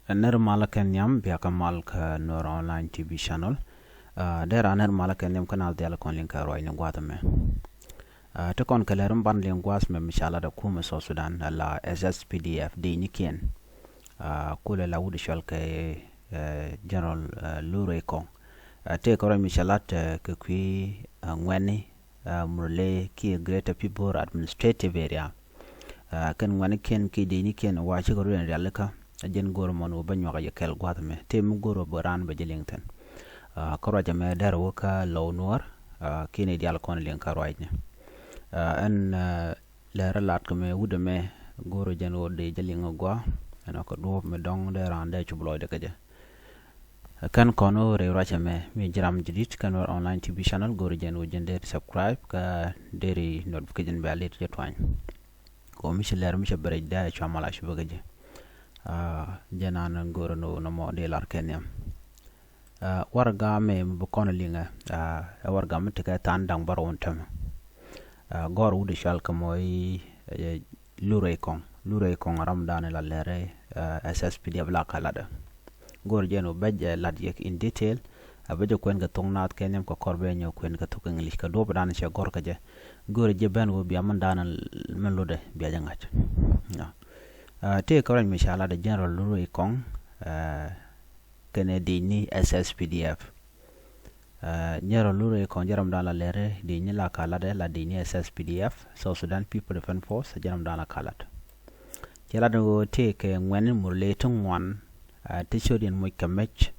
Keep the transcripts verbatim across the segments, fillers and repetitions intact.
Nɛr malä kɛ nhiam, bia kɛ mal kä Nuer Online T V channel. Dee ran nɛr malä kɛ nhiam kä naath diaal kɔn liŋ kɛ ruacni gua̱a̱th ɛmɛ. Ti kɔn kɛ lɛr mi ban liŋ gua̱a̱th ɛmɛ mi ca lat ɛ kumɛ South Sudan ala S S P D F dicnikiɛn. Kulɛ la wut cual kɛ General Lurey Kɔŋ. Tëëkɛ ruac mi ca lat kɛ kui̱ ŋuɛ̈tni Murle kiɛ Greater Pibor Administrative Area. Kɛn ŋuɛ̈tnikiɛn kiɛ dicnikiɛn wa cikɛ rut ɛn rialikä. A jɛn go̱o̱r mɔn wä bä nyuak a jɛ kɛl gua̱th ɛmɛ tëë mi go̱o̱r wä bä raan bɛ jɛ liŋ thi̱n. Kä ruac ɛmɛ dɛr wä kä Lɔw Nuɔɔr. Kiɛ ni diaal kɔn liŋ kä ruacni. Ɛn lɛr lat kɛ mɛ wut ɛmɛ go̱o̱r jɛn wä dee jɛ liŋ a gua. Ɛn ɔ kɛ duɔ̱ɔ̱p mi dɔ̱ŋ dee raan dee cup lɔcdɛ kɛ jɛ. Kɛn kɔn wä rɛy ruac ɛmɛ mi ji̱ ram jɛ dit kɛn wä online T V channel go̱o̱r jɛn wä jɛn dee subscribe kä dee notification bɛ a lit jɛ tuany. Kɔ mi ci lɛr mi cɛ bɛ rɛc dee cua mal a cupä kä ji̱. Jɛ nan go̱o̱r ni wä nɔmɔ dee lar kɛ nhiam. Warɛga mɛ mi bi kɔn liŋɛ ɛ warɛga mi tekɛ than da̱ŋ bärɔw wun tämɛ. Gɔr wut cual kɛ mɔ i̱ Lurey Kɔŋ. Lurey Kɔŋ ram dan la lɛrɛ S S P D F la ka latdä. Go̱r jɛn wä bɛ jɛ lat yɛ in detail. A bä jɛ kuɛn kɛ thok naath kɛ nhiam kɛ kɔr bɛ nyɛ kuɛn kɛ thok English kɛ duɔp dan cɛ gɔr kɛ jɛ. Go̱r jɛ ben wä bia min dan min lotdɛ bia jɛ ŋa̱c. Tëëkɛ ruac mi ca lat ɛ General Lurey Kɔŋ kɛnɛ dicni S S P D F. General Lurey Kɔŋ jɛ ram dan la lɛrɛ dicni la ka latdɛ la dicni S S P D F, South Sudan People Defense Force, jɛ ram dan la ka lat. Cɛ lat ni ɣöö tëëkɛ ŋuɛ̈tni Murle ti ŋuan ti cot yɛn moc kɛ mɛc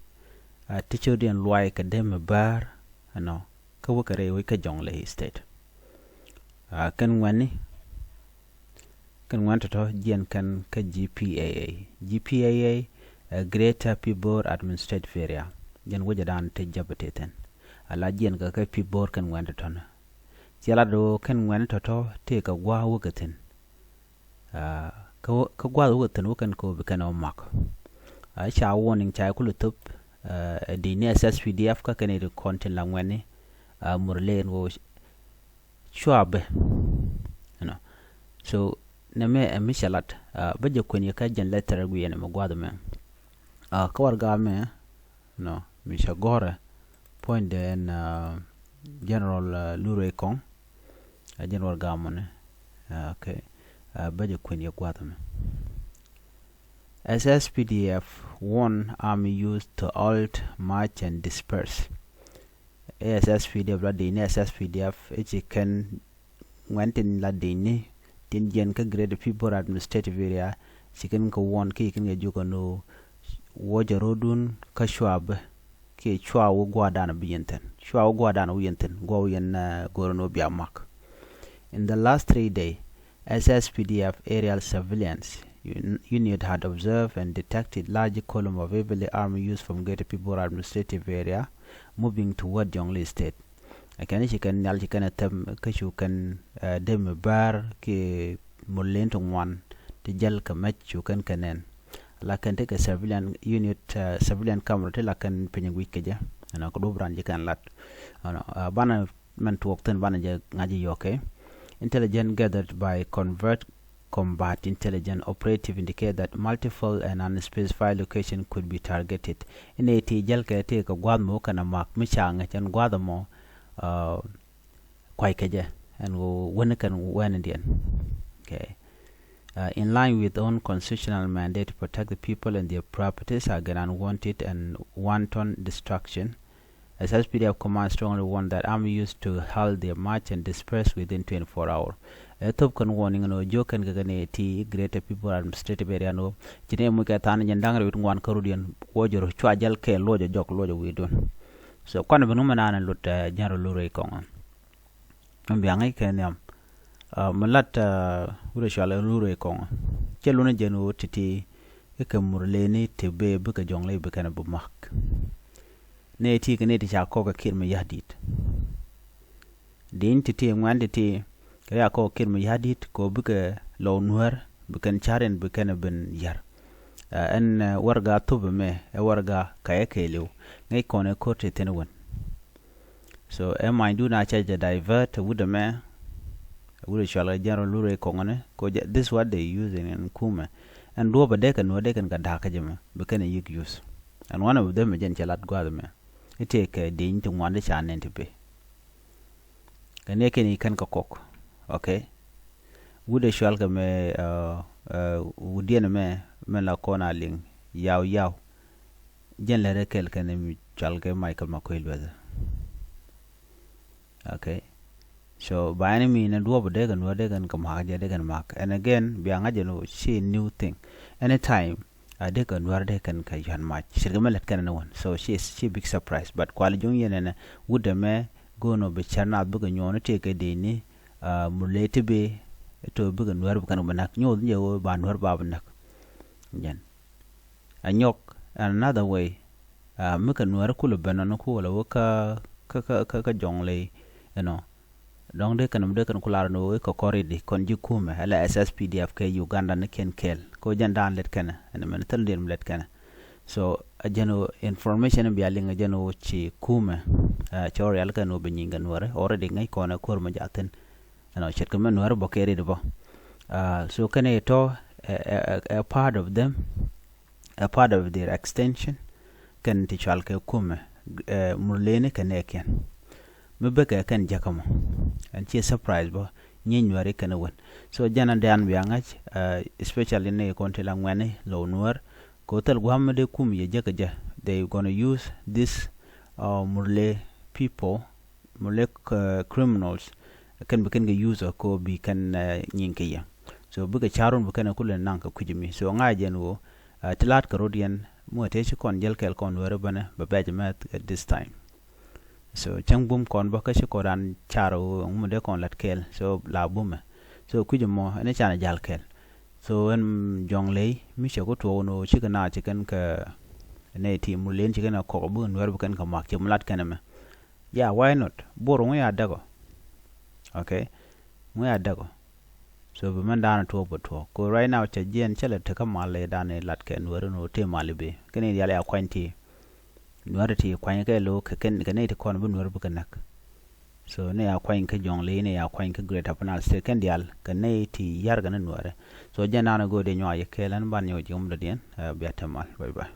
ti cot yɛn luay kɛ dee mi bäär ɛnɔ kä wä kɛ rɛy wec kä Jonglei State. Kɛn ŋuɛ̈tni kɛn ŋuɛ̈tni tɔ̱tɔ̱ jiɛn kɛn kä G P A A. G P A A ɛ Greater Pibor Administrative Area. Jɛn wecɛ dan ti jäp ti thi̱n. Ala jiɛn kɛ kä Pibor kɛn ŋuɛ̈tni tɔ̱tɔ̱ ni. Ciɛ lat ɣöö kɛn ŋuɛ̈tni tɔ̱tɔ̱ tëëkɛ gua̱a̱th wä kɛ thi̱n. Kä gua̱a̱th wä kɛ thi̱n wä kɛn kɛ wä bi kɛn ɛ wä mak. Ca warning ca kulɛ thop ɛ dicni S S P D F kä kɛn iti kɔn tin la ŋuɛ̈tni Murle ɛn ɣöö cua bä. So nɛ mɛ ɛ mi cɛ lat bä jɛ kuɛn yɛ kä jɛn letter guiɛn ɛmɛ gua̱a̱th ɛmɛ. Kä warɛga mɛ nɔ mi cɛ gɔ̱rɛ puɔ̱nydɛ ɛn General Lurey Kɔŋ. Ɛ jɛn warɛga mɔni. Okay. Bä jɛ kuɛn yɛ gua̱a̱th ɛmɛ. S S P D F warn army youth to halt, march and disperse. S S P D F la dicni S S P D F i̱ ci kɛn ŋuɛ̈tni tin la dicni tin jiɛn kä Greater Pibor Administrative Area. Ci kɛn kɛ warn kiɛ kɛn kɛ jiök ɛn ɣöö wuɔcɛ ro̱dun kä cua bä kiɛ cua wä gua̱a̱r dan bi yɛn thi̱n, cua wä gua̱a̱r dan wä yɛn thi̱n, gua̱a̱r wä yɛn go̱o̱r ɛn ɣöö bia mak. In the last three day, S S P D F aerial surveillance unit had observed and detected large column of heavily armed youths from Greater Pibor Administrative Area moving toward Jonglei State. Ɛ kɛn ci kɛn nhial ci kɛn ɛ thɛm kä cu kɛn dee mi bäär kiɛ Murle ti ŋuan ti jäl kɛ mɛc cu kɛn kɛ nɛn. La kɛn tekɛ civilian unit, civilian camera ti la kɛn piny guic kɛ jɛ. Ɛnɔ kɛ duɔ̱p ran ci kɛn lat. Ɛnɔ banɛ mɛn tuɔɔk thi̱n banɛ jɛ ŋa̱c i̱ yɔkɛ. Intelligence gathered by covert combat intelligence operative indicate that multiple and unspecified location could be targeted. Inɛ ti jäl kɛ tëëkɛ gua̱a̱th mɔ kɛn a mak mi ca ŋäc ɛn gua̱a̱th mɔ kuay kɛ jɛ ɛn ɣöö wän kɛn wɛn indiɛn. Okay. In line with own constitutional mandate to protect the people and their properties against unwanted and wanton destruction, S S P D F command strongly warn that armed youth to halt their march and disperse within twenty-four hours. Ɛ thop kɛn warning ni ɣöö jiök kɛn kɛ kɛn ɛ ti Greater Pibor Administrative Area ni ɣöö ci ni muc kɛ tha̱a̱n jɛn da̱ŋ rɛw wi̱cdɛ ŋuan kä rut yɛn wuɔcɛ rɔ cua jäl kɛ luɔcɛ jɔk luɔcɛ wi̱i̱dun. So kuan bi numɛ naan ɛ lut General Lurey Kɔŋ. Mɛ bia ŋäc kɛ nhiam mi lat wurɛ cual Lurey Kɔŋ. Cɛ lunɛ jɛn ɣöö ti̱ti̱ i̱ kɛ Murleni ti bee bikɛ Jonglei bi kɛn bi mak. Nɛ ti kɛ nɛ ti ca kɔk kɛ Kiir Mayardit. Di̱n ti̱ti̱ ŋuɛn ti̱ti̱ kɛ ria kɔk Kiir Mayardit kɛ bikɛ Lɔw Nuäär bi kɛn ca̱r in bi kɛn bin yär. Ɛn warɛga thop ɛmɛ ɛ warɛga kayɛ kɛɛliw ŋäc kɔn ɛ ko̱r ti thi̱n wän. So ɛ manydun a cɛ jɛ divert wut ɛmɛ. Wut ɛ cual kɛ General Lurey Kɔŋ ni ko jɛ, this what they use in, in kumɛ. Ɛn duɔ̱ɔ̱p a dee kɛ nuɔ̱ɔ̱r dee kɛn kɛ da̱a̱k kä jɛ mɛ bi kɛn ɛ yi̱k use. And one of them ɛ jɛn cɛ lat gua̱a̱th mɛ i̱ tëë kɛ dieny ti ŋuan ti ca nɛn ti pee. Kɛ ni kɛn i̱ kɛn kɛ kɔk. Okay. Wut ɛ cual kɛ mɛ, uh, uh, wut diɛn mɛ mɛ la kɔn a liŋ yaw yaw. Jɛn lɛ rɛ kɛl kɛn mi cual kɛ Michael Makuei Lueth. Okay. So by any means, ni duɔp dee kɛn wä dee kɛn kɛ mak jɛ dee kɛn mak. And again, bia ŋa̱c jɛ ni ci new thing. Anytime a dee kɛn wä dee kɛn kɛ yuan mac. Cirkɛ mɛ lɛt kɛn ni wan. So ci ci big surprise. But kual juŋ yɛn ɛnɛ wut dɛ mɛ gono bi cɛr nath bikɛ nyuɔn ti kɛ dee ni, uh, mule ti bi to bikɛ nuɛr bi kɛn bi nak. Nyuɔth jɛ wä ba nuɛr ba bi nak. Jɛn. A nyɔk, and another way, uh, mi kɛ nuɛri kulɛ ben nɔ ni kuɔlɛ wä kä kä kä kä kä jɔŋ ley, you know. Dɔŋ dee kɛn dee kɛn kular ni wä kä kɔri di kɔn ji̱ kumɛ ala S S P D F kɛ Uganda ni kɛn kɛl ko jɛn daan lɛt kɛnɛ ɛn mɛn thil diɛn mi lɛt kɛnɛ. So a jɛn wä information bia liŋ a jɛn wä ci kumɛ, uh, cɔr yal kɛn wä bi nyiŋ kɛ nuɛri already ŋäc kɔn a kuɔr mi jathin. You know, ce̱tkɛ mɛ nuɛri bɔ kɛ rit bɔ. Uh, so kɛn itɔ a, a, a, a part of them, a part of their extension. Kɛn ti cual kɛ kumɛ, uh, murleni kɛn ɛ kiɛn. Mi bɛ kɛ kɛn jäkä mɔ ɛn ci surprise bɔ nyi nuɛri kɛn wen. So jɛn an dɛn bia ŋa̱c, uh, especially ni kɔn ti la ŋuɛni low nuɛr. Ko thil guam mi dee kum yɛ jäkä jɛ, they gonna use this, uh, murle people, murle, uh, criminals. Kɛn bi kɛn kɛ use ko bi kɛn, uh, nyiŋ kɛ yɛ. So bikɛ carun bi kɛn kulɛ naŋ kɛ kui̱c mi. So ŋa̱c jɛn wä, uh, ti laat kɛ rot yɛn muɔ tëë ci kɔn jɛl kɛl kɔn wɛrɛ bänɛ bɛ bɛc mɛth at this time. So cäŋ bum kɔn bä kä ci kɔn ran car wä ŋumɛ dee kɔn lat kɛl. So la bumɛ. So kui̱c mɔ ɛn can jal kɛl. So ɛn jɔŋ ley mi cɛ ku tuɔk ni wä cikɛ na ci kɛn kɛ nɛy ti murlen ci kɛn kɛ kɔk bikɛ nuɛr bi kɛn kɛ mak ci mi lat kɛn mɛ. Yeah, why not? Bor ŋu ya däkɔ. Okay. Ŋu ya däkɔ. So bi mɛn da̱a̱n tuɔɔk bɛ tuɔɔk ko right now cɛ jiɛn cɛ lɛ tekä mal lɛ da̱a̱n lat kɛ nuɛri ni wä tëë mal i̱ bi kɛn in yal ya kuany ti. Nuɛri ti kuany kɛ lo kɛ kɛn kɛ nɛy ti kɔn bi nuɛri bi kɛ näk. So ni ya kuany kä jɔŋ ley ni ya kuany kä Greater Upper Nile State kɛn dial kɛ nɛy ti yar kɛ ni nuɛri. So jɛn da̱a̱n go̱o̱r di nyuak yɛ kɛɛl ɛn ban nyɔk ji̱ ŋum dɔ̱diɛn, uh, bia te mal. Bye bye.